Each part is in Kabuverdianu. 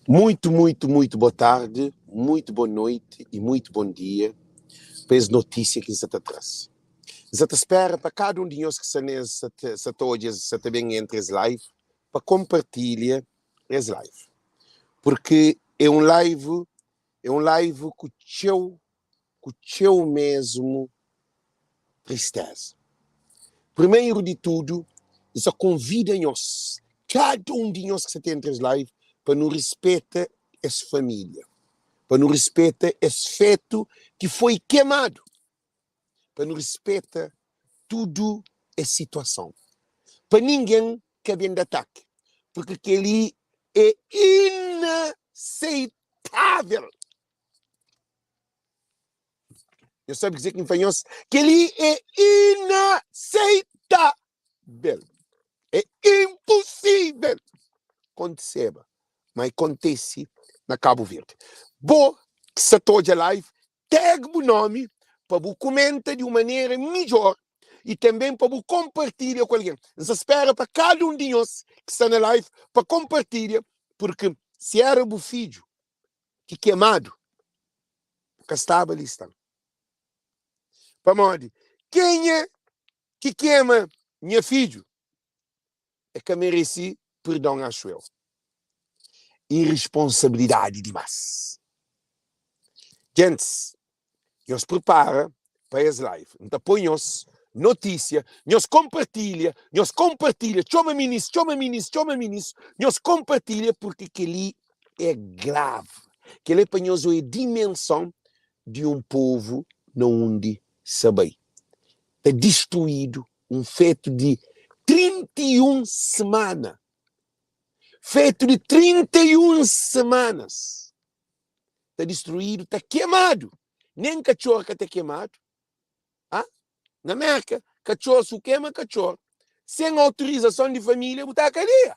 Muito, muito, muito boa tarde, muito boa noite e muito bom dia pa es notísia ki N sa ta traze. N sa ta spera pa kada un di nhos ki sta nes, sa ta odja, sa ta ben entra es live pa konpartilha es live. Porque é un live, é un live ku txeu ku txeu mesmu tristeza. Primeiro di tudu, N sa konvida nhos, kada un di nhos ki sa ta entra es live, pa nu rispeta es familia, pa nu rispeta es fetu ki foi kemadu, pa nu rispeta tudu es situason, pa ningen ka ben da ataki, purki kel-li é inaseitavel. Nhos sabe kuzê ki N fla nhos? Kel-li é inaseitável. É inposível kontiseba, ma e kontise na Kabu Verdi. Bo ki sa ta odja live, tag bu nomi pa bu kumenta di un manera midjor i tanben pa bu konpartilha ku algen. N sa spera pa kada un di nhos ki sta na live pa konpartilha, purki si era bu fidju ki kemadu ka staba li sta. Pamodi kenha ki kema nha fidju e ka meresi perdon axu eu. Irresponsabilidadi dimas. Gentis Nhos pripara pa es live. N ta poi nhos notísia. Nhos konpartilha, nhos konpartilha. Txoma minis, txoma minis, txoma minis. Nhos konpartilha purki kel-li é gravi. Kel-li é pa nhos oia dimenson di un povu na undi sa bai. Ta distruídu un fetu di 31 semana. Fetu di 31 semanas. ta distruídu, ta kemadu. Nen katxor ka ta kemadu. Ha? Na Merka, katxor, si bu kema katxor sen autorizason di família, bu ta kadia.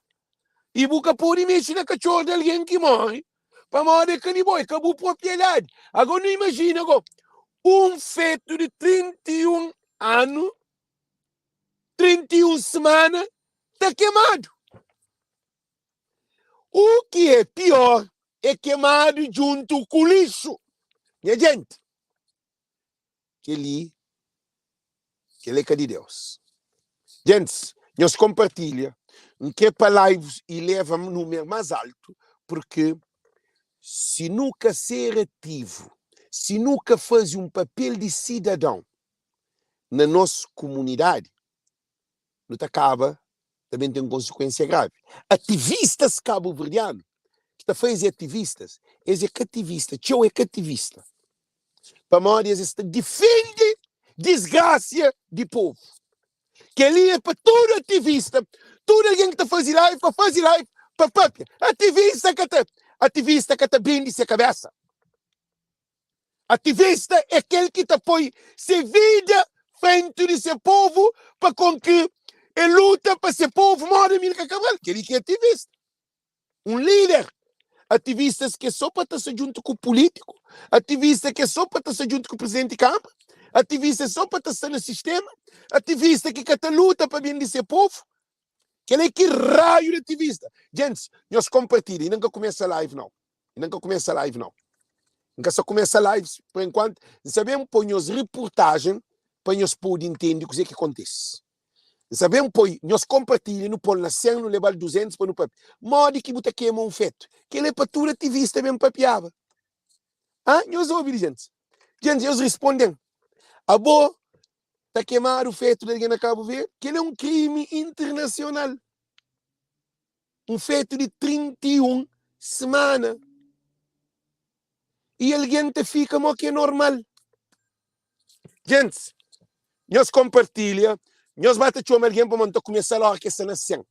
I bu ka pode mexe na katxor di algen ki móre, pamodi é ka di bo, é ka bu propriedadi. Agora nu imajina go, un fetu di 31 anu, 31 semana, ta kemadu. U ki é pior é kemadu djuntu ku lixu. Nha jenti, kel-li, kel-li é ka di Deus. Gentis, nhos konpartilha. N kre pa lives i leva numeru más altu, purki si nu ka ser ativu, si nu ka faze un papel di sidadon na nos kumunidadi, nu ta kaba ta ben ten konsikuensia gravi. Ativistas kabuverdianu ki ta faze ativistas, es é ka ativista, txeu é ka ativista, pamodi es es ta difende disgrasia di povu. Kel-li é pa tudu ativista, tudu algen ki ta faze live pa faze live pa papia. Ativista ka ta, ativista ka ta bende se kabesa. Ativista é kel ki ta poi se vida frenti di se povu pa kon ki e luta pa se povu moda Amilcar Cabral. Kel-li ki é ativista. Un líder. Ativistas ki é só pa ta sta djuntu ku pulítiku, ativista ki é só pa ta sta djuntu ku prizidenti di kanbra, ativista é só pa ta sta na sistema, ativista ki ka ta luta pa ben di se povu. Kel-li é ki raiu di ativista. Gentis, nhos konpartilha. Inda N ka kumesa live nau. Inda N ka kumesa live nau. N ka sta kumesa lives por enkuantu. N sta ben poi nhos reportajen pa nhos pode intende kuzê ki kontise. N sta ben poi nhos konpartilha, nu pol na 100, nu lebal 200 pa nu papia. Modi ki bu ta kema un fetu? Kel-li é pa tudu ativista ben papiaba. Ah, nhos obi li, gentis. Gentis, nhos responde-m. Abo ta kemadu fetu di algen na Kabu Verdi? Kel-li é un krimi internasional. Un fetu di 31 semana i algen ta fika mo ki é normal. Gentis, nhos konpartilha, nhos ba ta txoma algen pamodi N ta kumesa-l óra ki el sta na 100.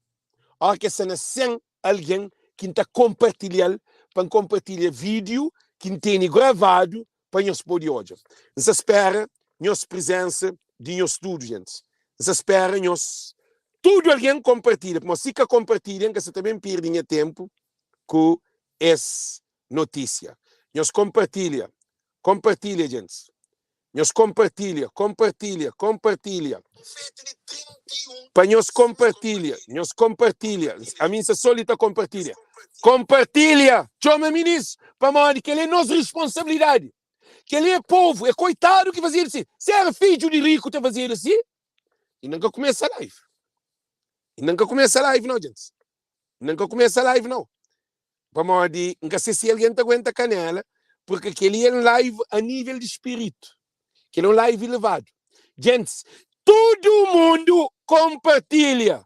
Óra ki el sta na 100 algen ki N ta konpartilha-l pa N konpartilha vídiu ki N tene gravadu pa nhos pode odja. N sta spera nhos prizensa di nhos tudu, gentis. N sta spera nhos tudu algen konpartilha, pamodi si ka konpartilha, N ka sta ta ben pirdi nha tenpu ku es notisia. Nhos konpartilha, konpartilha, gentis. Nhos konpartilha, konpartilha, konpartilha. Pa nhos konpartilha, nhos konpartilha. Ami N sta so li ta konpartilha. Konpartilha! Txoma minis, pamodi kel-li é nos responsabilidadi. Kel-li é povu, é koitadu ki fazedu si. Si éra fidju di riku ta fazedu si, inda N ka kumesa live. Inda N ka kumesa live nau, djentis. Inda N ka kumesa live nau. Pamodi N ka se si algen ta aguenta kanela, purki kel-li é un live a nível di spiritu. Kel-li é un live elevadu. Djentis, tudu mundu konpartilha!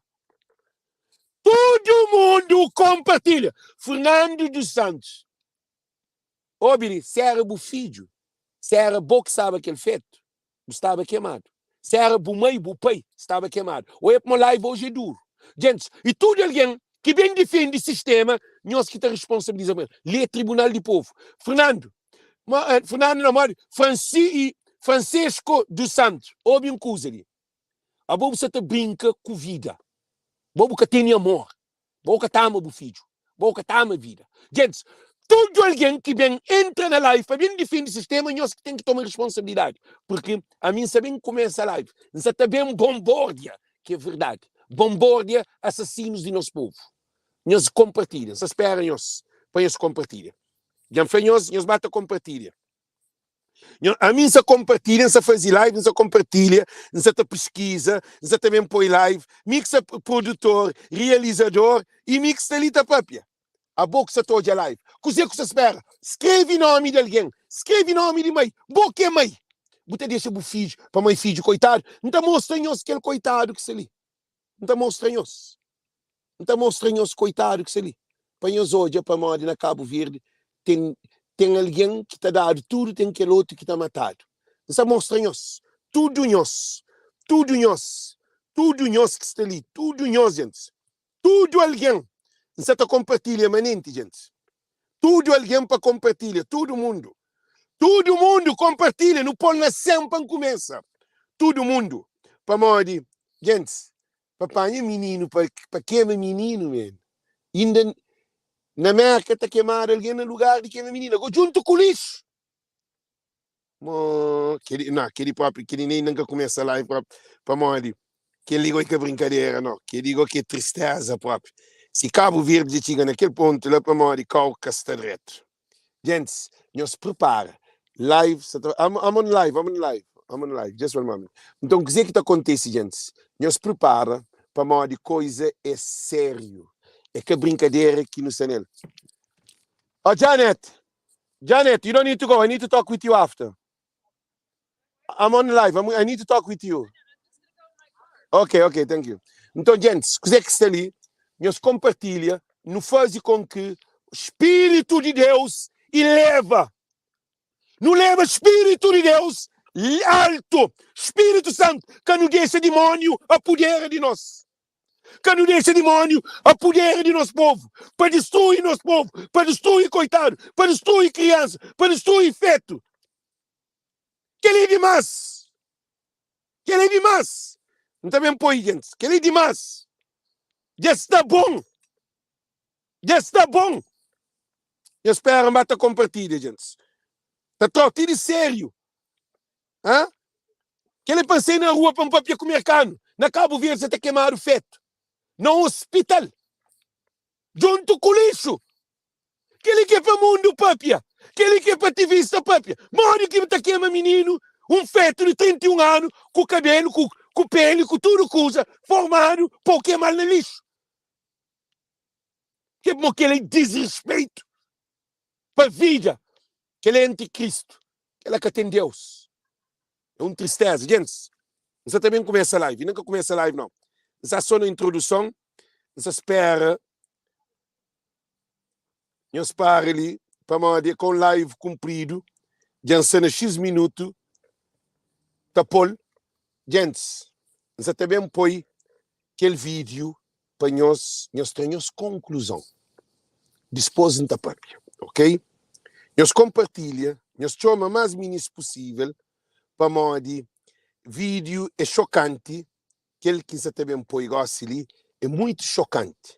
Tudu mundu konpartilha! Fernando dos Santos, Obi li, si éra bu fidju, si éra bo ki staba kel fetu, bu staba kemadu. Si éra bu mai, bu pai, staba kemadu. Oia pamo live oji é duru. Djentis, i tudu algen ki ben difende sistema, nhos ki ta risponsabiliza pa el. Li é tribunal di povu. Fernando, Fernando não, modi? Franci, Francesco dos Santos, obi un kuza li. Abo bu sa ta brinka ku vida. Bo bu ka tene amor. Bo ka ta ama bu fidju. Bo ka ta ama vida. Gentis, tudu algen ki ben entra na live pa ben difende sistema, nhos ki ten ki toma responsabilidadi. Purki ami N sa ben kumesa live, N sa ta ben bonbordia, ki é verdadi, bonbordia asasinus di nos povu. Nhos konpartilha. N sa spera nhos pa nhos konpartilha. Dja N fla nhos, nhos ba ta konpartilha. Nho, ami N sa konpartilha, N sa faze live, N sa konpartilha, N sa ta piskiza, N sa ta ben poi live, mi ki sa produtor, realizador i mi ki sta li ta papia. Abo ki sa ta odja live, kuzê ku sa spera? Skrebe nomi di algen, skrebe nomi di mai, bo ki é mai, bu ta dexa bu fidju pa mai fidju koitadu? N ta mostra nhos kel koitadu ki sta li. N ta mostra nhos. N ta mostra nhos koitadu ki sta li, pa nhos odja pamodi na Kabu Verdi ten ten algen ki ta dadu tudu, ten kel otu ki ta matadu. N sta mostra nhos, tudu nhos, tudu nhos, tudu nhos ki sta li, tudu nhos, gentis, tudu algen. N sta ta konpartilha manenti, gentis. Tudu algen pa konpartilha, tudu mundu. Tudu mundu konpartilha, nu pô-l na 100 pa N kumesa. Tudu mundu. Pamodi, gentis, pa panha mininu, pa, pa kema mininu, men. Inda na Merka ta kemadu algen na lugar di kema mininu. Ago djuntu ku lixu. Mo, kel-li, na, kel-li propi, kel-li nen inda N ka kumesa live propi, pamodi kel-li go é ka brinkadera, no. Kel-li go ki é tristeza propi. Si Kabu Verdi dja txiga na kel pontu la, pamodi kau ka sta dretu. Gentis, nhos pripara. Live sa ta, I'm, I'm on live, I'm on live, I'm on live, just one moment. Nton, kuzê ki ta kontise, gentis? Nhos pripara, pamodi koiza é sériu. É ka brinkadera ki nu sta nel. Oh, Janet! Janet, you don't need to go. I need to talk with you after. I'm on live. I'm, I need to talk with you. Ok, ok, thank you. Nton, gentis, kuzê ki sta li, nhos konpartilha, nu faze kon ki Spiritu di Deus ileva. Nu leba Spiritu di Deus altu. Spiritu Santu, ka nu dexa dimóniu apudera di nos. Ka nu dexa dimóniu apudera di nos povu, pa distrui nos povu, pa distrui koitadu, pa distrui kriansa, pa distrui fetu. Kel-li é dimás! Kel-li é dimás! N ta ben poi, gentis. Kel-li é dimás! Dja sta bon! Dja sta bon! Nhos spera N ba ta konpartilha, gentis. Ta trau ti di sériu. Hã? Kel-li pa N sai na rua pa N papia ku merkanu. Na Kabu Verdi sa ta kemadu fetu na ospital djuntu ku lixu. Kel-li ki é pa mundu papia. Kel-li ki é pa ativista papia. Modi ki bu ta kema mininu, un fetu di 31 anu, ku kabelu, ku ku peli, ku tudu kuza formadu, pa-u kema-l na lixu? Ke mo kel-li é disrespeitu pa vida. Kel-li é antikristu. Kel-la ka ten Deus. É un tristeza. Gentis, N sa ta ben kumesa live. Inda N ka kumesa live nau. N sta so na introduson. N sa spera nhos para li pamodi é ka un live kunpridu. Dja N sta na xis minutu ta pô-l. Gentis, N sa ta ben poi kel vídiu pa nhos, nhos tra nhos konkluzon. Dispôs N ta pâpia, ok? Nhos konpartilha, nhos txoma más minis pusível, pamodi vídiu é xokanti, kel ki N sa ta ben poi gósi li é muitu xokanti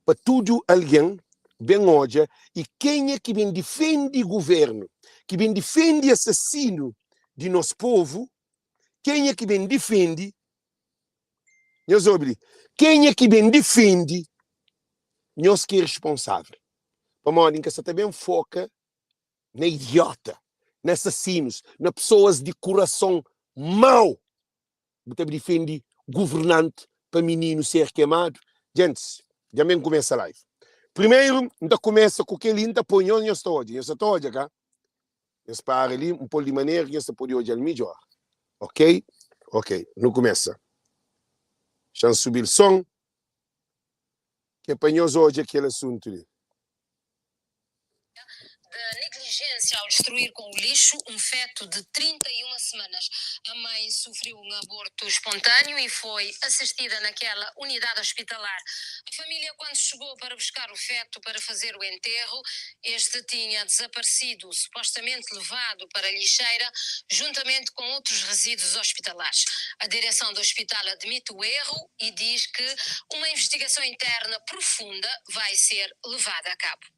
pa tudu algen ben odja i kenha ki ben difende guvérnu, ki ben difende asasinu di nos povu, kenha ki ben difende Nhos obi li, kenha ki ben difende. Nhos ki é responsável. Pamodi N ka sa ta ben foka na idiota, na asasinus, na pesoas di kurason mau. Bu ta difende governanti pa mininu ser kemadu? Gentis, dja N ben kumesa live. Primeru, N ta kumesa ku kel-li, N ta poi nhos, nhos ta odja. Nhos sa ta odja, ka? Nhos para li, N pô-l di manera ki nhos ta pode odja-l midjór. Ok? Ok, nu kumesa. Xa-m subi-l son, ki é pa nhos odja kel asuntu li. Da negligência ao destruir com o lixo um feto de 31 semanas. A mãe sofreu um aborto espontâneo e foi assistida naquela unidade hospitalar. A família, quando chegou para buscar o feto para fazer o enterro, este tinha desaparecido, supostamente levado para a lixeira, juntamente com outros resíduos hospitalares. A direção do hospital admite o erro e diz que uma investigação interna profunda vai ser levada a cabo.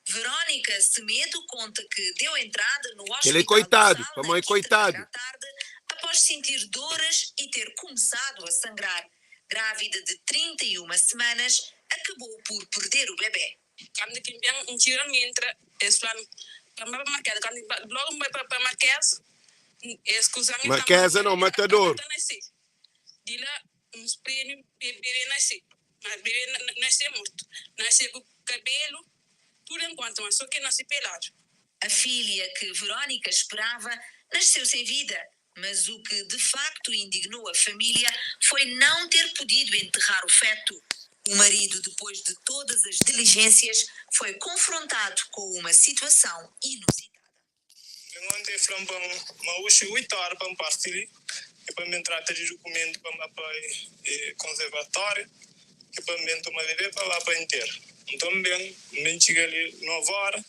Verónica Semedo conta que deu entrada no Kel é Hospital do koitadu, Sal na pamodi é quinta-feira koitadu. à tarde, após sentir dores e ter começado a sangrar. Grávida de 31 semanas, acabou por perder o bebé. Kantu ki N ben, N txiga, N entra, es fla-m pa N ba pa Markeza. Kantu N ba, lógu N bai pa pa Markeza, es kuza-m y fla-m ma Markeza bebé nau, ka ka Matadoru. ta nase. Di la, N spreme, bebé nase. Ma bebé nase mortu. Nase ku kabelu tudu enkuantu, ma so ki nase peladu. A filha que Verónica esperava nasceu sem vida, mas o que de facto indignou a família foi não ter podido enterrar o feto. O marido, depois de todas as diligências, foi confrontado com uma situação inusitada. Ben onti e fla-m pa N ma oxi 8 óra pa N parti li e pa N ben trata di dukumentu pa N ba pa konservatóriu e pa N ben toma bebê pa ba pa intera. Nton N ben, N ben txiga li 9 óra,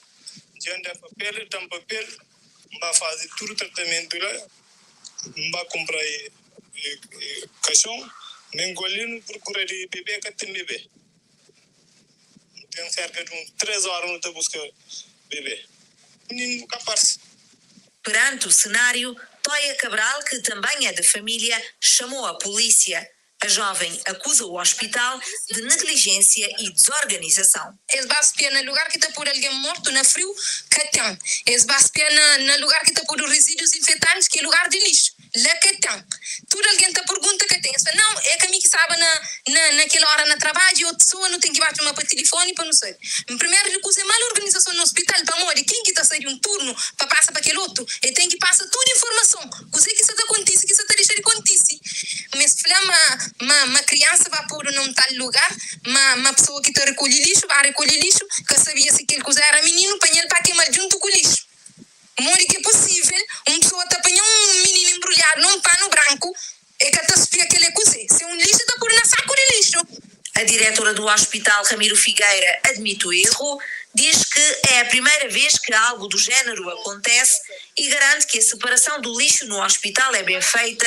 dja N da papel, el da-m papel, N ba faze tudu tratamentu la, N ba kunpra kaxon, N ben ku el li, nu prokura di bebê, ka ten bebê. Nu ten serka di uns 3 óra nu ta buska bebê. Mininu ka parse. Perante o cenário, Toia Cabral, que também é da família, chamou a polícia. A jovem acusa o hospital de negligência e desorganização. Es ba spia na lugar ki ta podu algen mortu na friu? Ka ten. Es ba spia na na lugar ki ta podu rizídius infetantis, ki é lugar di lixu? La ka ten. Tudu algen ta pergunta, ka ten. Es fla, Nau, é ka mi ki staba na na na kel óra na trabadju, é otu pesoa, nu ten ki ba txoma pa tilifoni pa nu sabe. N primeru di kuza é mal organizason na ospital, pamodi ken ki ta sai di un turnu pa pasa pa kel otu, el ten ki pasa tudu informason, kuzê ki sa ta kontise, ki sa ta dexa di kontise. Ma es fla ma ma ma kriansa ba podu na un tal lugar, ma ma pesoa ki ta rekolhe lixu ba rekolhe lixu, ka sabia si kel kuza éra mininu, panha-l pa kema-l djuntu ku lixu. Modi ki é posível un pesoa ta panha un mininu enbrulhadu na un panu branku E ka ta spia kel é kuzê. Se un lixu ta podu na saku di lixu. A diretora do Hospital Ramiro Figueira admite o erro, diz que é a primeira vez que algo do género acontece e garante que a separação do lixo no hospital é bem feita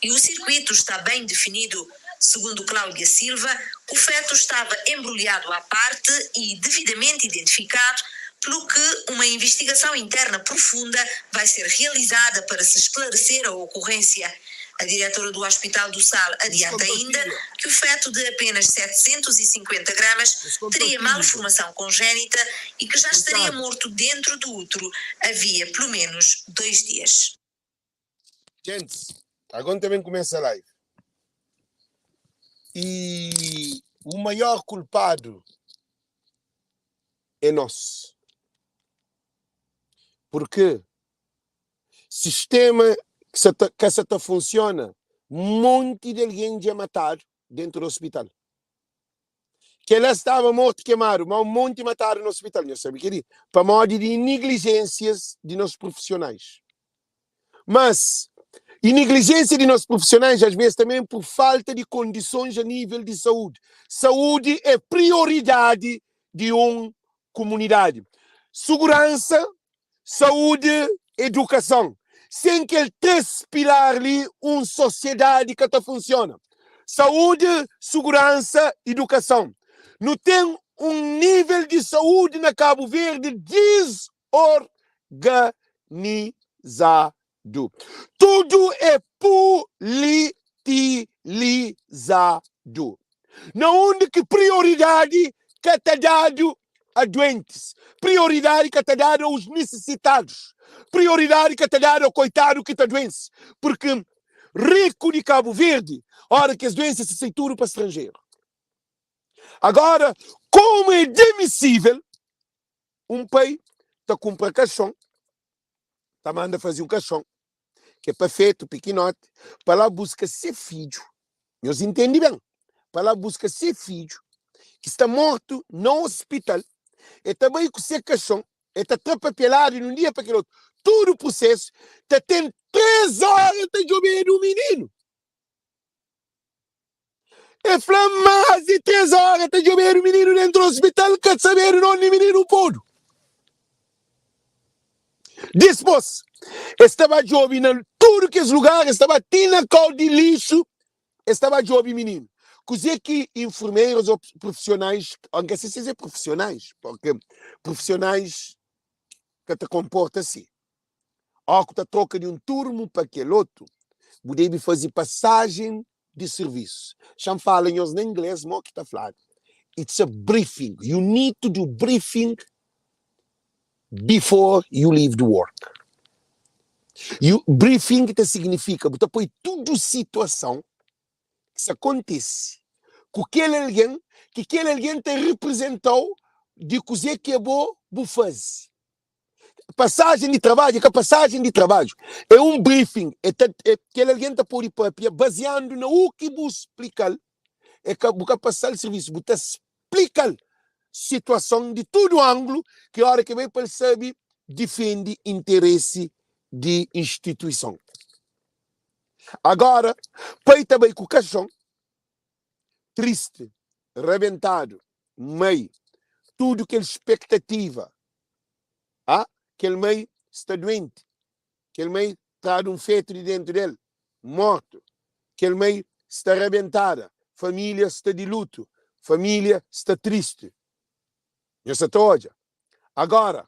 e o circuito está bem definido. Segundo Cláudia Silva, o feto estava embrulhado à parte e devidamente identificado, pelo que uma investigação interna profunda vai ser realizada para se esclarecer a ocorrência. A diretora do Hospital do Sal adianta ainda que o feto de apenas 750 gramas teria malformação congênita e que já estaria morto dentro do útero havia pelo menos dois dias. Gentis, agora N ta ben kumesa live. E o maior kulpadu é nos. Purkê sistema ka sa ta funsiona, monti di algen dja matadu dentu di ospital. Kela staba mortu kemadu, ma un monti matadu na ospital. Nhos sabe keli? Pamodi di neglijênsias di nos prufisionais. Mas, e neglijênsia di nos prufisionais às vezes também por falta di kondisons a nível di saúdi. Saúdi é prioridadi di un kumunidadi. Suguransa Saúdi, edukason. Sen kel 3 pilar li un sosiedadi ka ta funsiona. Saúdi, suguransa, idukason. Nu ten un nível di saúdi na Kabu Verdi dizorganizadu. Tudu é pulitilizadu. Na undi ki prioridadi ka ta dadu a duentis, prioridadi ka ta dadu aos nisisitadus, prioridadi ka ta dadu a koitadu ki ta duense, purki riku di Kabu Verdi, ora ki es duense es ta sai tudu pa stranjeru. Agora, komu é demisível un pai ta kunpra kaxon, ta manda faze un kaxon, ki é pa fetu pikinoti, pa lá buska se fidju, nhos intende ben, pa lá buska se fidju ki sta mortu na ospital, e ta bai ku se kaxon, e ta tra papelada di un dia pa kel otu, tudu prusesu ta ten 3 ora ta djobedu un mininu. E fla más di 3 ora ta djobedu mininu dentru ospital, ka sabedu nonde mininu podu. Dispôs, es ta ba djobe na tudu kes lugar, es ta ba ti na kau di lixu, es ta ba djobe mininu. Kuzê ki infermerus ô profisionais, ô N ka se si es é profisionais, purki profisionais ka ta konporta si. Ó ku ta troka di un turmu pa kel otu, bu debe faze pasajen di sirvisu. Xa-m fala nhos na inglês mo ki ta fladu, It's a briefing, you need to do briefing before you leave the work. You, briefing ta signifika bu ta poi tudu situason ki sta kontise ku kel algen ki kel algen ta reprezenta-u di kuzê ki abo bu faze. Pasajen di trabadju é ka pasajen di trabadju, é un briefing. É ta, é, kel algen ta pode papia baziandu na u ki bu splika-l. É ka, bu ka pasa-l sirvisu, bu ta splika-l situason di tudu anglu ki ora ki bai pa el sabe difende interesi di instituison. Agora, pai ta bai ku kaxon, tristi, rabentadu, mai, tudu kel spektativa, ah, kel mai sta duenti, kel mai tradu un fetu di dentu del, mortu, kel mai sta rabentada, familia sta di lutu, familia sta tristi. Nhos sa ta odja. Agora,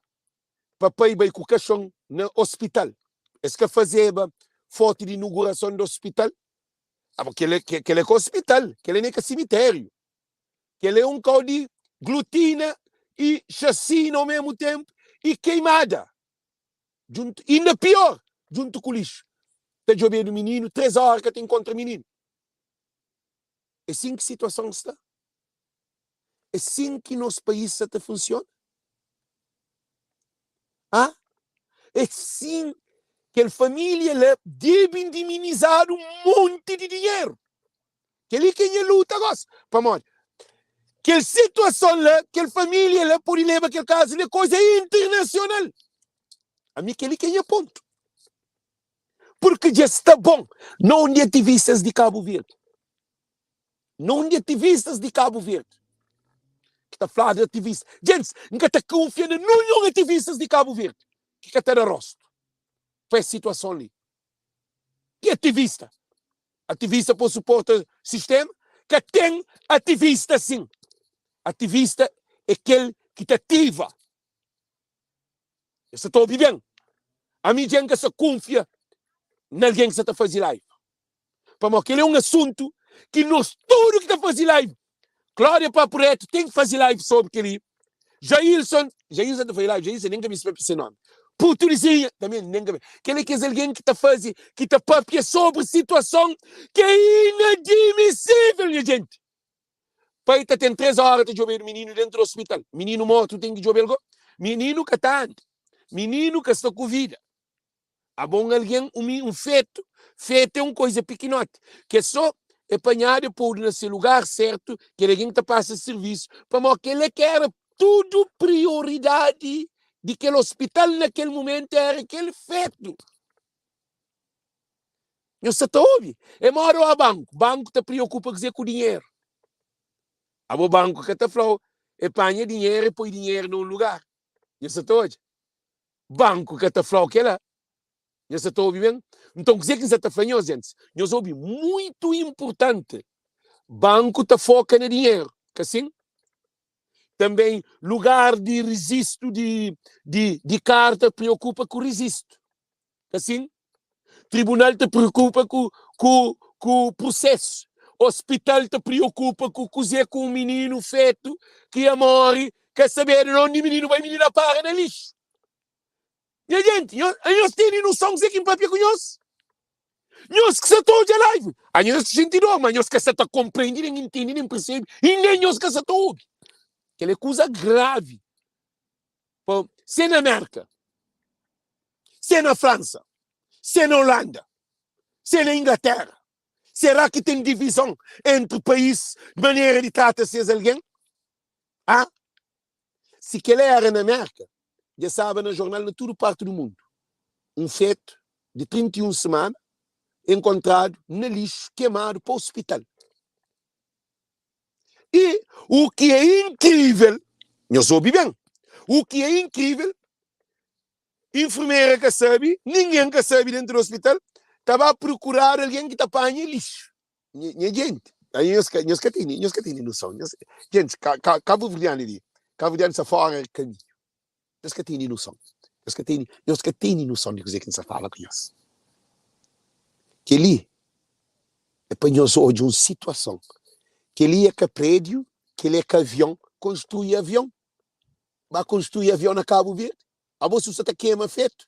papai bai ku kaxon na ospital. Es ka fazeba fotu di inugurason di ospital? Abo, kel, kel é ka ospital, kel é nem ka simitériu. Kel é un kau di glutina i xasina ao mesmu tenpu i keimada. Djuntu, inda pior, djuntu ku lixu. Ta djobedu mininu, 3 ora ka ta inkontra mininu. É sin ki situason sta? É sin ki nos país sa ta funsiona? Ah? É sin kel família la debe indiminizadu un monti di dinheru. Kel-li ki é nha luta gosi. Pamodi kel situason la, kel família la pode leba kel kazu li koza internasional. Ami kel-li ki é nha pontu. Purki dja sta bon na undi ativistas di Kabu Verdi, na undi ativistas di Kabu Verdi ki ta fladu ativista. Djentis, N ka ta kunfia na ninhun ativistas di Kabu Verdi ki ka ta da rostu pa es situason li. Ki ativista? Ativista pa suporta sistema? Ka ten ativista sin. Ativista é kel ki ta ativa. Es sa ta obi ben. Ami dja N ka sa kunfia na algen ki sa ta faze live. Pamodi kel é un asuntu ki nos tudu ki ta faze live, Cláudia Papo Reto ten ki faze live sobri kel-li, Jailson, Jailson ta faze live, Jailson nen ka meste papia se nomi, Putu di Zinha tanbe nen ka meste. Kel é kes algen ki ta faze, ki ta papia sobri situason ki é inadmisível, nha jenti. Pai ta ten 3 óra ta djobedu mininu dentu di ospital. Mininu mortu ten ki djobe-l go. Mininu ka ta anda. Mininu ka sta ku vida. Abo un algen, un un fetu, fetu é un koiza pikinoti, ki é so é panhadu, é podu na se lugar sertu, kel algen ki ta pasa sirvisu, pamodi kel-la ki era tudu prioridadi di kel ospital na kel mumentu era kel fetu. Nhos sa ta obi? É moda oa banku. Banku ta priokupa kuzê ku dinheru. Abo banku ka ta fla-u é panha dinheru e poi dinheru na un lugar. Nhos sa ta odja? Banku ka ta fla-u kela. Nhos sa ta obi ben? Nton kuzê ki N sa ta fla nhos, gentis? Nhos obi, muitu inpurtanti. Banku ta foka na dinheru, ka sin? Tanbê lugar di rizistu di di di karta priokupa ku rizistu. Ka sin? Tribunal ta preokupa ku ku ku prusesu. Hospital ta preokupa ku kuzê ku un mininu fetu ki ia móre, ka sabedu na undi mininu bai, mininu para na lixu. Nha jenti, nhos tene noson kuzê ki N papia ku nhos? Nhos ki sa ta odja live, anhos ta xinti dor, ma nhos ka sa ta konprende, nen intende, nen persebe i nen nhos ka sa ta obi. Kel-la é kuza gravi. Pa se na Merka, se na Fransa, se na Olanda, se na Inglatéra, será ki ten divizon entri país di manera di trata ses algen? Ha? Si kel-la éra na Merka, dja staba na jornal na tudu parti di mundu. Un fetu di 31 semana enkontradu na lixu kemadu pa ospital. I u ki é inkrivel, nhos obi ben, u ki é inkrivel, infirmera ka sabe, ningen ka sabe dentu di ospital, ta ba prokuradu algen ki ta panha lixu. Nha jenti, nhos ka, nhos ka tene, nhos ka tene noson. Nhos, jenti, ka, ka, kabuverdianu li, kabuverdianu sta fora di kaminhu. Nhos ka tene noson. Nhos ka tene, nhos ka tene noson di kuzê ki N sta fala ku nhos. Kel-li é pa nhos odja un situason. Kel-li é ka prédiu, kel-li é ka avion. Konstrui avion, ba konstrui avion na Kabu Verdi. Abo si bu sta ta kema fetu.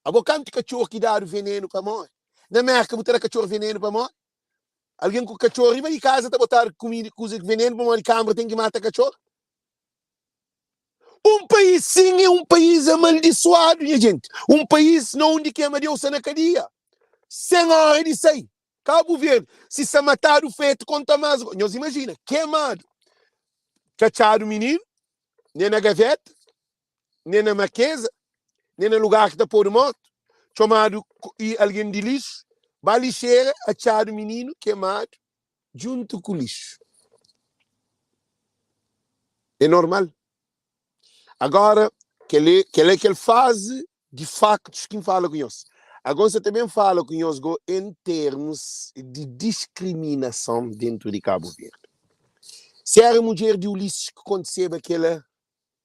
Abo kantu katxor ki dadu venenu pa móre? Na Mérka bu ta da katxor venenu pa móre? Algen ku katxor riba di kaza ta botadu kumida kuza ku venenu pamodi kanbra ten ki mata katxor? Un país sin é un país amaldisuadu, nha jenti. Un país na undi kema Deus sta na kadia. Sen óra di sai. Kabu Verdi, si sta matadu fetu konta más. Nhos imajina, kemadu, txatxadu mininu, ne na gaveta, nen na makeza, nen na lugar ki ta podu mortu, txomadu i algen di lixu, ba lixera, atxadu mininu kemadu djuntu ku lixu. É normal. Agora, kel kel é kel fazi di faktus ki N fala ku nhos. Agora N sa ta ben fala ku nhos go en termus di diskriminason dentu di Kabu Verdi. Si era mudjer di Ulisses ki kontiseba kela,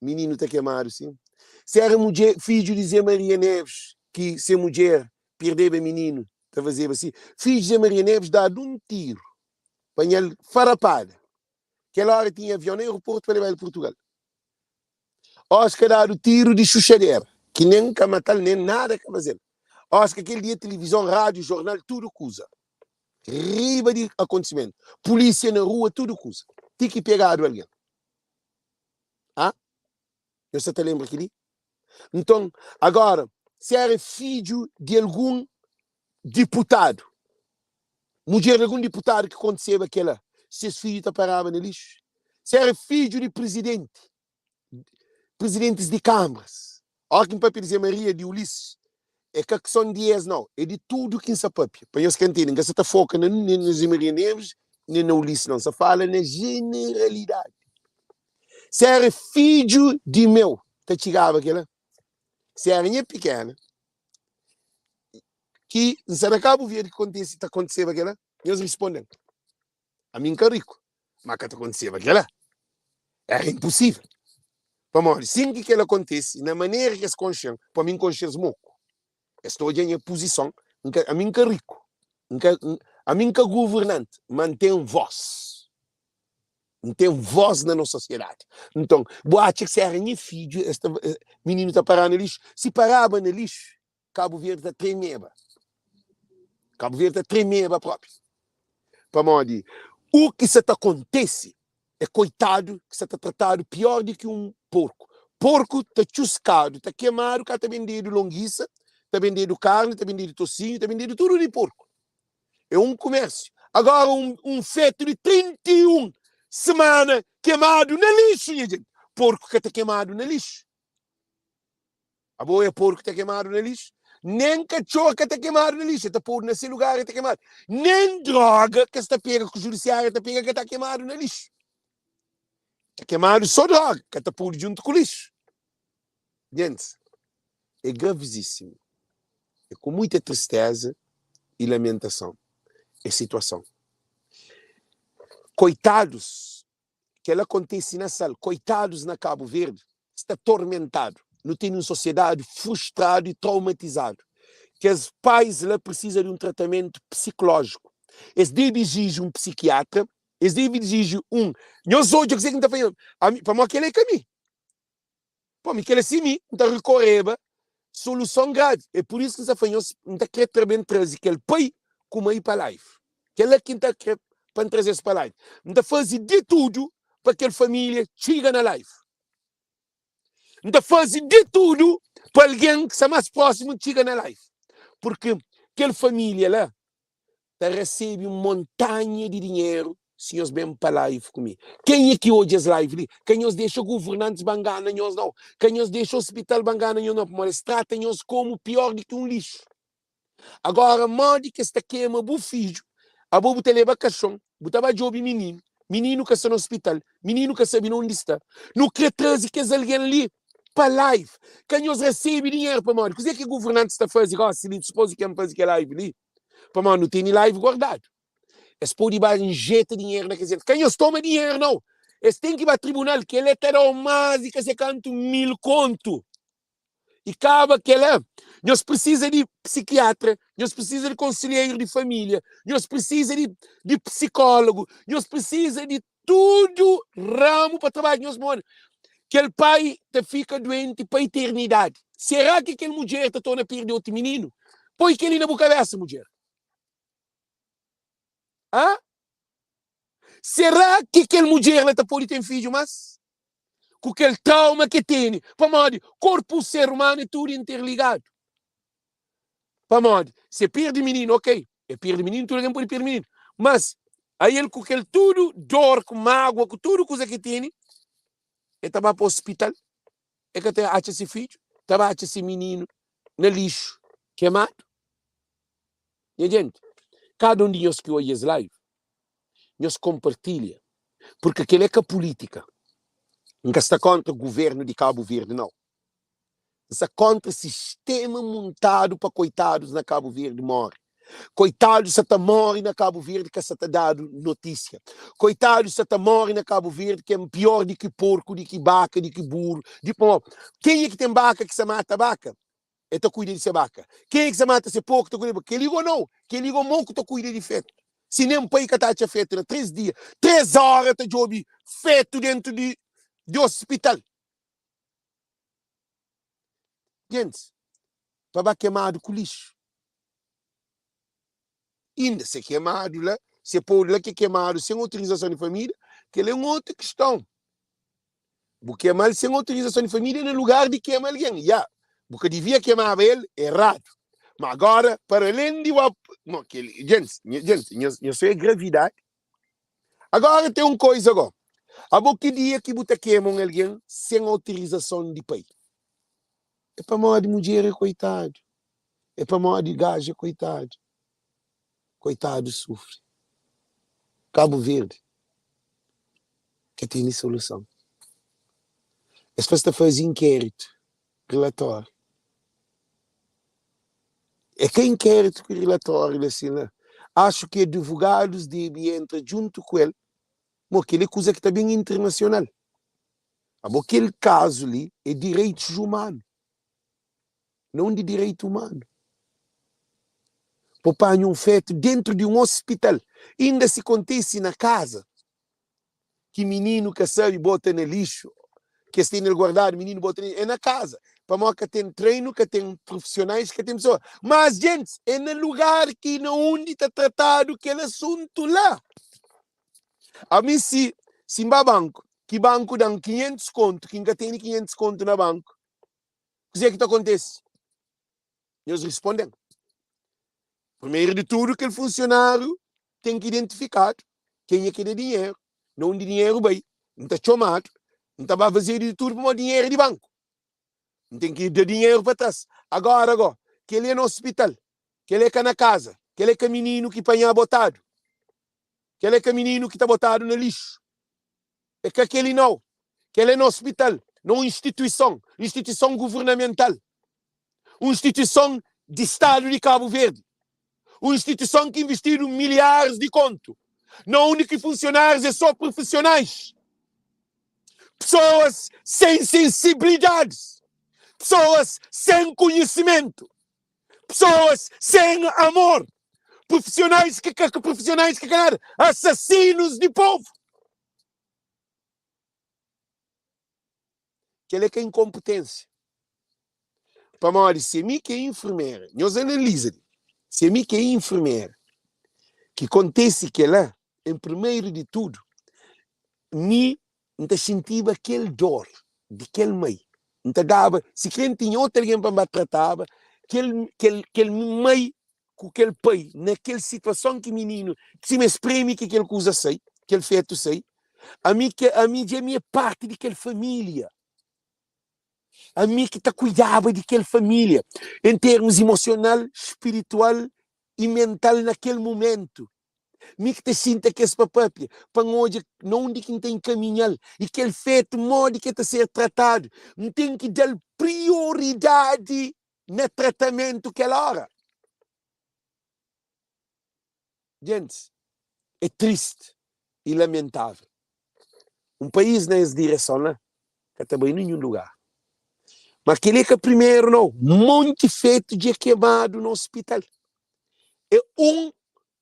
Mininu ta kemadu sin. Si era mudjer, fidju di Zé Maria Neves, ki se mudjer pirdeba mininu, ta fazeba si. Fidju di Zé Maria Neves dadu un tiru, panha-l farapada. Kel ora tinha avion na aeroportu pa leba-l Purtugal. Oscar dadu tiru di xuxadera, ki nen ka mata-l, nen nada ka faze-l. Oscar kel dia tilivizon, rádiu, jornal, tudu kuza riba di akontisimentu. Pulísia na rua, tudu kuza. Ti ki pegadu algen. Ah? Nhos sa ta lenbra kel-li? Nton, agora, si era fidju di algun diputadu, mudjer di algun diputadu ki kontiseba kel-la, ses fidju ta paraba na lixu? Si era fidju di prizidenti, prizidentis di kanbras, óra ki N papia di Zé Maria, di Ulisses, é ka kson di es nau, é di tudu ki N sa papia. Pa nhos ka ntende, N ka sa ta foka na nen na Zé Maria Neves, nen na Ulisses nau, N sa fala na jeneralidadi. Si era fidju di meu, ta txigaba kela? Si era nha pikena, ki N sa na Kabu Verdi ki kontise, ta kontiseba kela? Nhos risponde-m. Ami N ka riku, ma ka ta kontiseba kela. Era inposível. Pamodi, sin ki kela kontise, na manera ki es konxe-m, pa mi N konxe-s moku. Es ta odja nha puzison. N ka, ami N ka riku, N ka, ami N ka governanti, ma N ten vós. N ten vós na nos sosiedadi. Nton, bu atxa ki si era nha fidju, es ta, mininu ta paraba na lixu? Si paraba na lixu, Kabu Verdi ta tremeba. Kabu Verdi ta tremeba propi. Pamodi u ki sa ta kontese é koitadu ki sa ta tratadu pior di ki un porku. Porku ta txuskadu, ta kemadu, ka ta bendedu longisa, ta bendedu karni, ta bendedu tosinhu, ta bendedu tudu di porku. É un kumérsiu. Agora un, un fetu di 31 semana kemadu na lixu, nha jenti. Porku ka ta kemadu na lixu. Abo é porku ta kemadu na lixu? Nen katxor ka ta kemadu na lixu, el ta podu na se lugar el ta kemadu. Nen droga ki es ta pega ku judisiáriu ta pega ka ta kemadu na lixu. Ta kemadu só droga, ka ta podu djuntu ku lixu. Gentis, é gravizísimu. É ku muita tristeza y lamentason es situason. Koitadus Kel-la kontise na Sal. Koitadus na Kabu Verdi sta tormentadu. Nu tene un sosiedadi frustradu y traumatizadu. Kes pais la prisiza di un tratamentu psiklójiku. Es debe iziji un psikiatra, es debe iziji un. Nhos odja kuzê ki N ta fla nhos. Ami, pamodi kel-la é ka mi. Pô, mi kel-la si mi, N ta rekoreba soluson gravi. É pur isu ki N sta fla nhos, N ta krê tra ben traze kel pai ku mai pa live. Kel-la ki N ta krê pa N traze-s pa live. N ta faze di tudu pa kel família txiga na live. N ta faze di tudu pa algen ki sta más prósimu txiga na live. Purki kel família la ta resebe un montanha di dinheru si nhos ben pa live ku mi. Kenha ki odja es live li, ka nhos dexa governantis ba ngana nhos nau, ka nhos dexa ospital ba ngana nhos nau, pamodi es trata nhos komu pior di ki un lixu. Agora modi ki es ta kema bu fidju, abo bu ta leba kaxon, bu ta ba djobe mininu, mininu ka sta na ospital, mininu ka sabe na undi sta. Nu kre traze kes algen li pa live, ka nhos resebe dinheru pamodi kuzê ki governantis ta faze gosi li, dipôs di ki N faze kel live li, Pamodi nu tene live guardadu. Es pode ba injeta dinheru na kes gente. Ka nhos toma dinheru nau. Es ten ki ba tribunal. Kel-la ta da-u más di ka se kantu mil kontu. I kaba kel-la. Nhos prisiza di psikiatra, nhos prisiza di konselheiru di família, nhos prisiza di di psikólogu, nhos prisiza di tudu ramu pa trabadja. Nhos modi kel pai ta fika duenti pa iternidadi. Será ki kel mudjer ta torna perde otu mininu? Poi kel-li na bu kabésa, mudjer. Hã? Será ki kel mudjer la ta pode ten fidju más? Ku kel trauma ki el tene? Pamodi korpu ser umanu é tudu interligadu. Pamodi se perde mininu, ok, e perde mininu, tudu algen pode perde mininu. Mas ael ku kel tudu dor, ku mágua, ku tudu kuza ki tene, e ta ba pa ospital, e ka ta atxa se fidju, ta ba atxa se mininu na lixu kemadu. Nha jenti, kada un di nhos ki odja es live, nhos konpartilha, purki kel é ka pulítika. N ka sta kontra guvernu di Kabu Verdi, nau. N sta kontra sistema muntadu pa koitadus na Kabu Verdi more. Koitadus sa ta more na Kabu Verdi ka sa ta dadu notisia. Koitadus sa ta more na Kabu Verdi ki é pior di ki porku, di ki baka, di ki buru, di pamodi kenha ki ten baka ki sa mata baka e ta kuida di se baka. Kenha ki sa mata se porku ta kuida di porku. Kel-li go nau, kel-li go mo ku ta kuida di fetu. Si nen pai ka ta atxa fetu na 3 dia, 3 ora ta djobi fetu dentu di di ospital. Gentis pa ba kemadu ku lixu. Inda se kemadu la, se podu la ke kemadu sen autorizason di família, kel é un otu kiston. Bu kema-l sen autorizason di família na lugar di kema algen. Ya, bu ka divia kemaba el, eradu. Ma agora, para alen di bu mo kel, gentis, gentis, nhos, nhos sabe gravidadi. Agora ten un koiza go. Abo ki dia ki bu ta kema un algen sen autorizason di pai? É pamodi mudjer é koitadu, é pamodi gaju é koitadu. Koitadu sufri. Kabu Verdi ka tene soluson. Es fla es ta faze inkéritu, rilatóriu. É ka inkéritu ku rilatóriu la si la. Axu ki advogadus debe entra djuntu ku el, mo kel é kuza ki ta ben internasional. Abo kel kazu li é direitus umanu, não di direitu umanu. Po panha un fetu dentru di un ospital, inda si kontisi na kaza, ki mininu ka sabe bota na lixu, ki es tene el guardadu, mininu bota na lixu, é na kaza, pamodi ka ten treinu, ka ten profisionais, ka ten pesoa. Mas gentis, é na lugar ki na undi ta tratadu kel asuntu la. Ami si si N ba banku, ki banku da-m 500 kontu, ki N ka tene 500 kontu na banku, kuzê ki ta kontese? Nhos responde-m. Primeru di tudu, kel funsionáriu ten ki identifikadu kenha ki da dinheru, na undi dinheru bai. N ta txomadu, N ta ba fazedu di tudu pamodi dinheru é di banku. N ten ki da dinheru pa tras. Agora go, kel-li é na ospital, kel-li é ka na kaza, kel-li é ka mininu ki panha botadu, kel-li é ka mininu ki ta botadu na lixu. É ka kel-li nau. Kel-li é na ospital, na un instituison, instituison guvernamental, un instituison di Stadu di Kabu Verdi, un instituison ki investidu milharis di kontu, na undi ki funsionárius é só profisionais, pesoas sen sensibilidadis, pesoas sen konhisimentu, pesoas sen amor. Profissionais ki ka profissionais ki ka nada, assassinos di povo. Kel é ka inkonpetênsia. Pamodi si é mi ki é infermera, nhos analiza li, si é mi ki é infermera ki kontese kel-la, en primeru di tudu, mi N ta xintiba kel dor di kel mai. N ta daba, sikrê N tinha otu algen pa N ba trataba, kel, kel, kel mai ku kel pai na kel situason ki mininu, sima es primi ki kel kuza sai, kel fetu sai, ami ke, ami dja mi é parti di kel família. Ami ki ta kuidaba di kel família en termus emosional, spiritual i mental na kel mumentu. Mi ki ta xinta kes pa papia, pa N odja na undi ki N ta enkaminha-l i kel fetu modi ki el ta ser tratadu. N ten ki da-l prioridadi na tratamentu kel óra. Gentis, é tristi i lamentável. Un país na es direson la ka ta bai ninhun lugar. Ma kel-li é ka primeru nau. Monti fetu dja kemadu na ospital. É un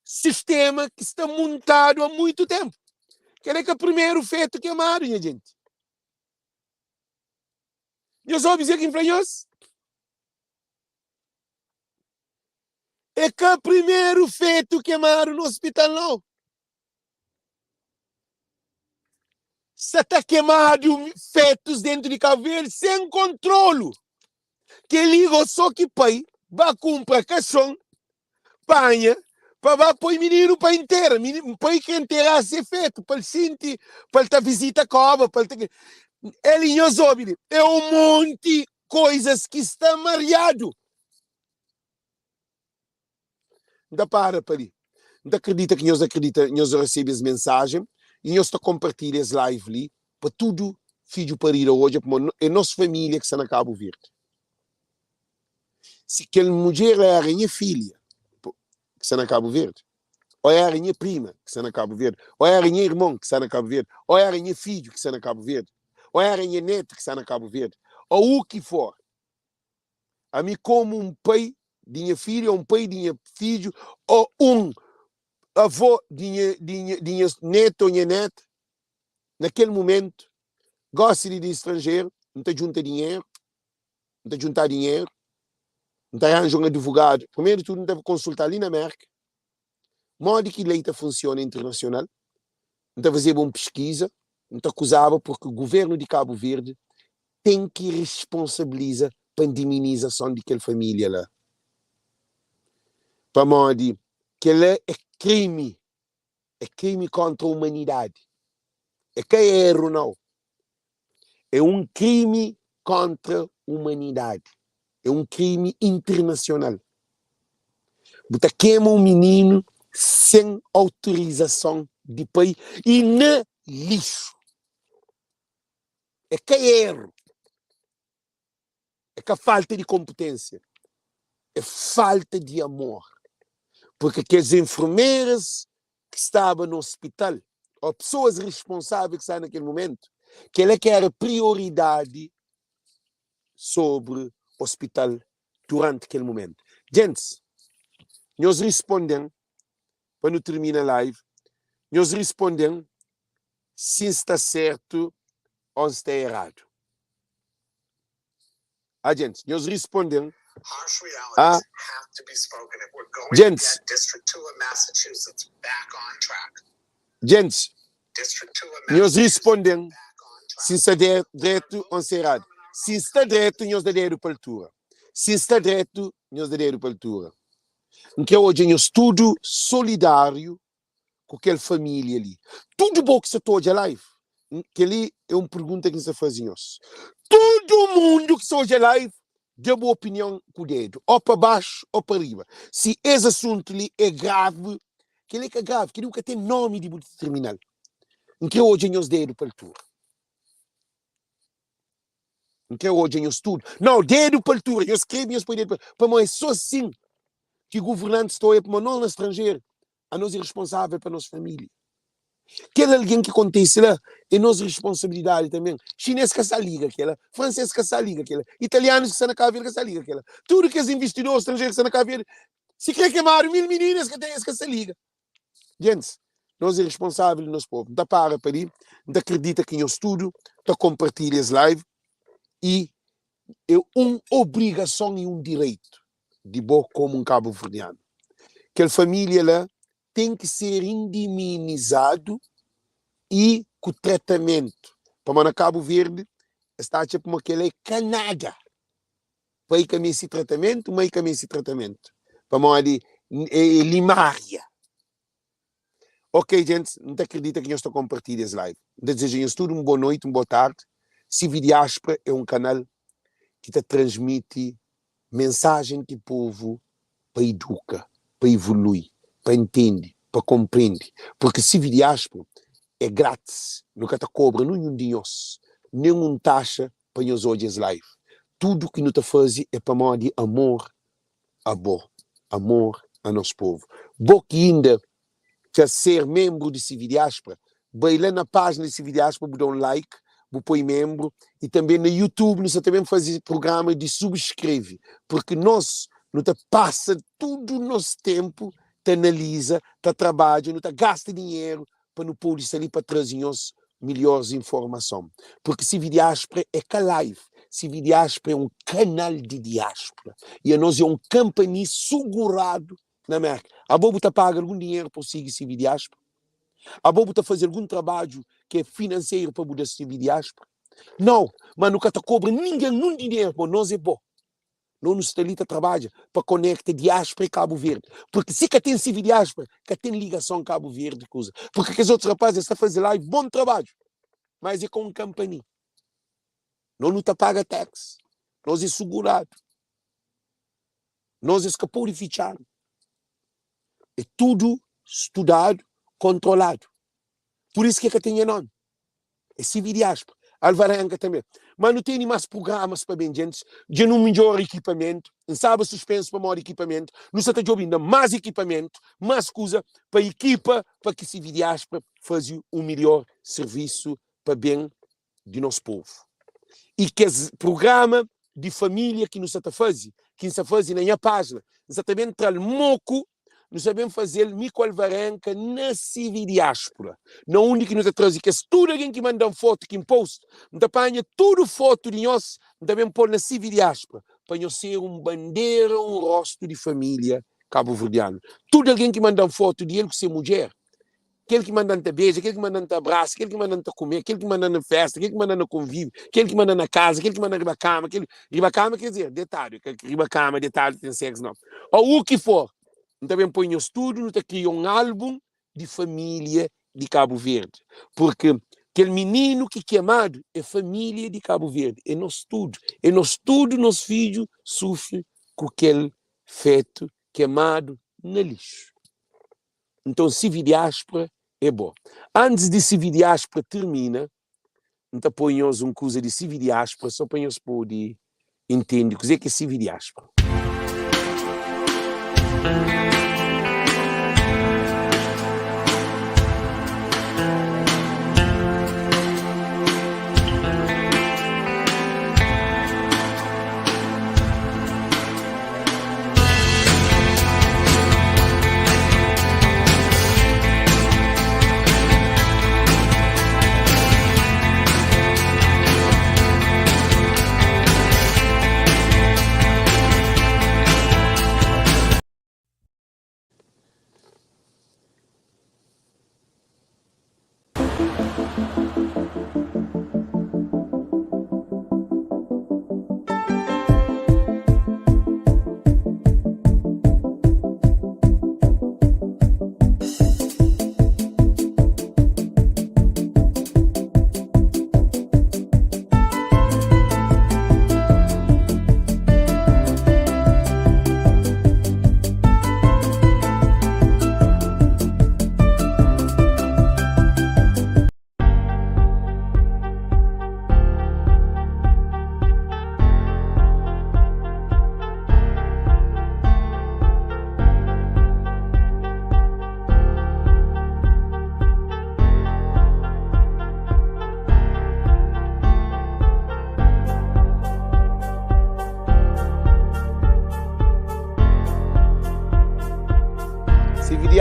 sistema ki sta muntadu a muitu tenpu. Kel-li é ka primeru fetu kemadu, nha jenti. Nhos obi kuzê ki N fla nhos? É ka primeru fetu kemadu na ospital nau. Sa ta kemadu fetus dentu di Kabu Verdi sen kontrolu. Kel-li go so ki pai ba kunpra kaxon, panha, pa ba poi mininu pa intera. Pai kre intera se fetu pa el xinti, pa el ta vizita koba, pa el ta. El i nhos obi li, é un monti koizas ki sta mariadu. N ta para pa li. N ta kridita ki nhos akridita, nhos resebe es mensajen i nhos ta konpartilha es live li pa tudu fidju parida odja, pamodi é nos família ki sta na Kabu Verdi. Si kel mudjer éra nha filha ki sta na Kabu Verdi, ô éra nha prima ki sta na Kabu Verdi, ô éra nha irmon ki sta na Kabu Verdi, ô éra nha fidju ki sta na Kabu Verdi, ô éra nha netu ki sta na Kabu Verdi, ô u ki for, Ami komu un pai di nha filha, un pai di nha fidju ô un avô di nha di nha di nha netu ô nha neta, na kel mumentu, gósi li di stranjeru, N ta djunta dinheru, N ta djuntá dinheru, N ta ranja un advogadu. Primeru di tudu, N ta konsultá li na Mérka modi ki lei ta funsiona internasional, N ta fazeba un piskiza, N ta akuzaba purki guvernu di Kabu Verdi ten ki risponsabiliza pa indeminizason di kel familia la, pamodi kel-la é krimi, é krimi kontra umanidadi, é ka eru nau, é un krimi kontra umanidadi, é un krimi internasional. Bu ta kema un mininu sen autorizason di pai i na lixu. É ka eru, é ka falta di konpetênsia, é falta di amor. Purki kes enfermeras ki staba na ospital, ô pesoas responsável ki staba na kel momentu, kel-la ki éra prioridadi sobri ospital duranti kel momentu. Gentis, nhos risponde-m, pa nu tirmina live, nhos risponde-m si N sta sertu ô N sta eradu. Ah, gentis, nhos risponde-m. Ah, gentis, gentis, nhos risponde-m si N sta dretu ô N sta eradu. Si N sta dretu, nhos da dedu pa altura. Si N sta dretu, nhos da dedu pa altura. N kre odja nhos tudu solidáriu ku kel família li. Tudu bo ki sta ta odja live, kel-li é un pergunta ki N sta faze nhos. Tudu mundu ki sta odja live, da bu opinion ku dedu, ô pa baxu ô pa riba. Si es asuntu li é gravi, kel-li é ka gravi, kel-li bu ka ten nómi di bu determina-l. N kre odja nhos dedu pa altura. N kre odja nhos tudu. Nau, dedu pa altura. Nhos skrebe, nhos poi dedu pa. Pamodi é sô asin ki governantis ta odja pamodi nos na stranjeru, anos é responsável pa nos família. Kel algen ki kontise la é nos responsabilidadi tanben. Xinês ka sa liga kela, fransês ka sa liga kela, italianus ki sta na Kabu Verdi ka sa liga kela. Tudu kes investidor stranjeru ki sta na Kabu Verdi. Si kre kemadu 1000 mininu es ka ten es ka sa liga. Gentis, nos é responsável di nos povu. N ta para pa li, N ta kridita ki nhos tudu ta konpartilha es live i é un obrigason i un direitu di bo komu un kabuverdianu. Kel família la ten ki ser indiminizadu i ku tratamentu. Pamodi na Kabu Verdi es ta atxa pamodi kel-la é ka nada. Pai ka meste tratamentu, mai ka meste tratamentu. Pamodi é limária. Ok gentis, N ta kridita ki nhos ta konpartilha es live. N ta dizeja nhos tudu un bo noiti, un bo tardi. CV Diáspora é un kanal ki ta transmiti mensajen ki povu pa iduka, pa ivolui, pa intende, pa konprende. Purki CV Diáspora é grátis, nu ka ta kobra ninhun di nhos, nen un taxa pa nhos odja es live. Tudu ki nu ta faze é pamodi amor a bo, amor a nos povu. Bo ki inda ka ser menbru di CV Diáspora, bai la na pájina di CV Diáspora bu da un like, bu poi menbru i tanbe na YouTube nu sa ta ben faze prugrama di subskreve, purki nos nu ta pasa tudu nos tenpu ta analiza, ta trabadja, nu ta gasta dinheru pa nu pode sta li pa traze nhos melhores informason. Porque CV Diáspora é ka live, CV Diáspora é um canal de diáspora. E anos é um company segurado na Merka. Abo bu ta paga algun dinheiro pa sigui CV Diáspora? Abo bu ta faze algun trabadju ki é financeiro pa bu da CV Diáspora? Não, mas nu ka ta kobra ninguém num dinheiro, bo nos é bo. Nos nu sta li ta trabadja pa konekta diáspora i Kabu Verdi. Purki si ka ten CV diáspora, ka ten ligason Kabu Verdi kuza. Purki kes otus rapaz es ta faze live bon trabadju, mas é ka un kampani. Nos nu ta paga tax, nos é suguradu, nos es ka pode fitxa-nu. É tudu studadu, kontroladu. Pur isu ki e ka ten nha nomi. É CV Diáspora. Alvarenga tanbe. Ma nu tene más prugramas pa ben djentis. Dja nu midjora ikipamentu. N staba suspensu pamodi ikipamentu. Nu sa ta djobe inda más ikipamentu, más kuza pa ikipa pa ki CV Diáspora faze un midjor sirvisu pa ben di nos povu. I kes prugrama di família ki nu sa ta faze, ki N sa faze na nha pájina, N sa ta ben tra-l moku Nu sta ben faze-l mi ku Alvarenka na CV Diáspora, na undi ki nu ta traze kes tudu algen ki manda-m fotu ki N post, N ta panha tudu fotu di nhos, N ta ben pô-l na CV Diáspora, pa nhos ser un bandera, un rostu di família kabuverdianu. Tudu algen ki manda-m fotu di el ku se mudjer, kel ki manda-m ta beja, kel ki manda-m ta abrasa, kel ki manda-m ta kume, kel ki manda-m na festa, kel ki manda-m na konvíviu, kel ki manda-m na kaza, kel ki manda-m riba kama, kel riba kama ker dizer, detadu, ka riba kama detadu ten seksu nau, ô u ki for, N ta ben poi nhos tudu, nu ta kria un álbun di família di Kabu Verdi, purki kel mininu ki kemadu é família di Kabu Verdi, é nos tudu, é nos tudu, nos fidju sufri ku kel fetu kemadu na lixu. Nton CV Diáspora é bo. Antis di CV Diáspora tirmina, N ta poi nhos un kuza di CV Diáspora sô pa nhos pode intende kuzê ki é CV Diáspora.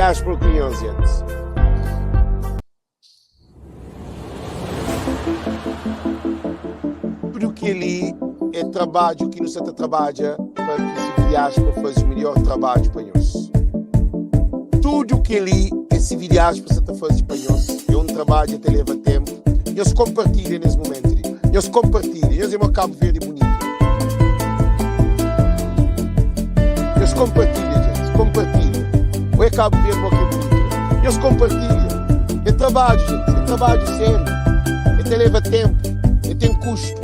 Diáspora ku nhos, gentis. Tudu kel-li é trabadju ki nu sta ta trabadja pa ki Sividiáspora faze midjór trabadju pa nhos. Tudu kel-li é Sividiáspora sta ta faze pa nhos. É un trabadju ta leva ténpu. Nhos konpartilha nes mumentu li. Nhos konpartilha. Nhos é ma Kabu Verdi é bunitu. Nhos konpartilha, gentis. Konpartilha. Oi Kabu Verdi, bo ki é bunitu. Nhos konpartilha. É trabadju, gentis. É trabadju sériu. É ta leva ténpu. É ten kustu.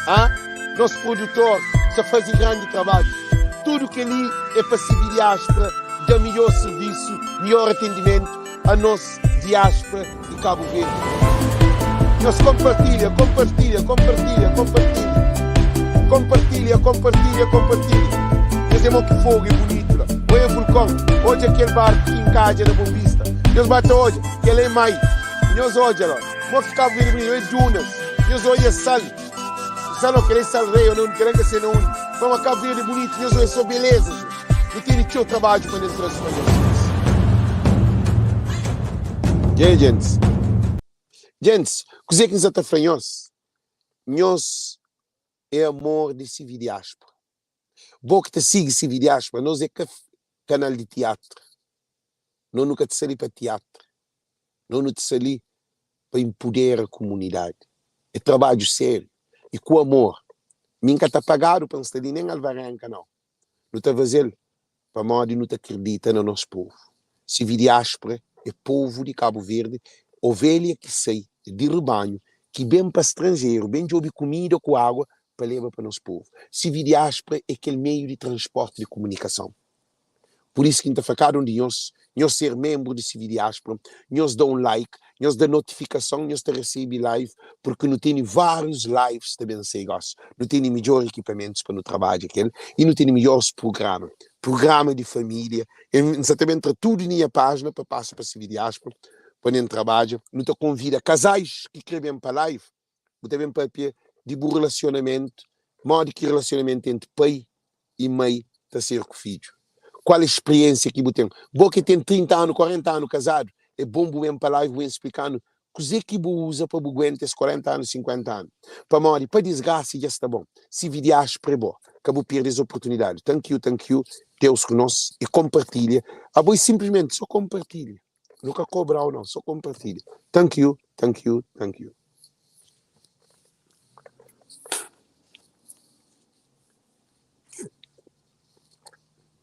Ah, nos produtor sta faze grandi trabadju. Tudu kel-li é pa sirbi diáspora, da midjór sirvisu, midjór atendimentu a nos diáspora di Kabu Verdi. Nhos konpartilha, konpartilha, konpartilha, konpartilha. Konpartilha, konpartilha, konpartilha. Nhos é mo ki fogu é bunitu la. Oia vulkon, odja kel barku ki nkadja na Bovista. Nhos ba ta odja, kel é mai. Nhos odja la, mo ki Kabu Verdi é bunitu. Oia dunas, nhos oia sal. Sal, kel é sal rei, ô kel é ka sei na undi. Pamodi Kabu Verdi é bunitu, nhos oia so beleza, gente. Nu tene txeu trabadju pa nes traze pa nhos. Dja gentis. Gentis, kuzê ki N sa ta fla nhos? Nhos é amor di Sividiáspora. Bo ki ta sigi Sividiáspora, nos é ka kanal di tiatru. Nos nu ka ta sta li pa tiatru. Nos nu ta sta li pa inpudera kumunidadi. É trabadju sériu i ku amor. Mi N ka ta pagadu pa N sta li, nen alvarenka nau. Nu ta faze-l pamodi nu ta kridita na nos povu. Sividiáspora é povu di Kabu Verdi, ovelha ki sai di ribanhu, ki ben pa stranjeru, ben djobe kumida ku água pa leba pa nos povu. Sividiáspora é kel meiu di transporti di kumunikason. Pur isu ki N ta fla kada un di nhos, nhos ser menbru di Sividiáspora, nhos da un like, nhos da notifikason, nhos ta resebe live, purki nu tene várius lives ta ben sai gosi. Nu tene midjór ekipamentus pa nu trabadja ku el i nu tene midjórs prugrama, prugrama di família. N sa ta ben tra tudu di nha pájina pa pasa pa Sividiáspora pa N trabadja. Nu ta konvida kazais ki kre ben pa live, bu ta ben papia di bu relasionamentu, modi ki relasionamentu entri pai i mai ta ser ku fidju. Kual spriensia ki bu ten? Bo ki ten 30 anu, 40 anu kazadu, é bon bu ben pa live bu ben splika-nu kuzê ki bu uza pa bu guenta es 40 anu, 50 anu. Pamodi, pa disgrasa dja sta bon. Si vidiaspra é bo, ka bu perde es oportunidadi. Thank you, thank you. Deus ku nos i konpartilha. Abo é sinplismenti so konpartilha. Nu ka kobra-u nau, so konpartilha. Thank you, thank you, thank you.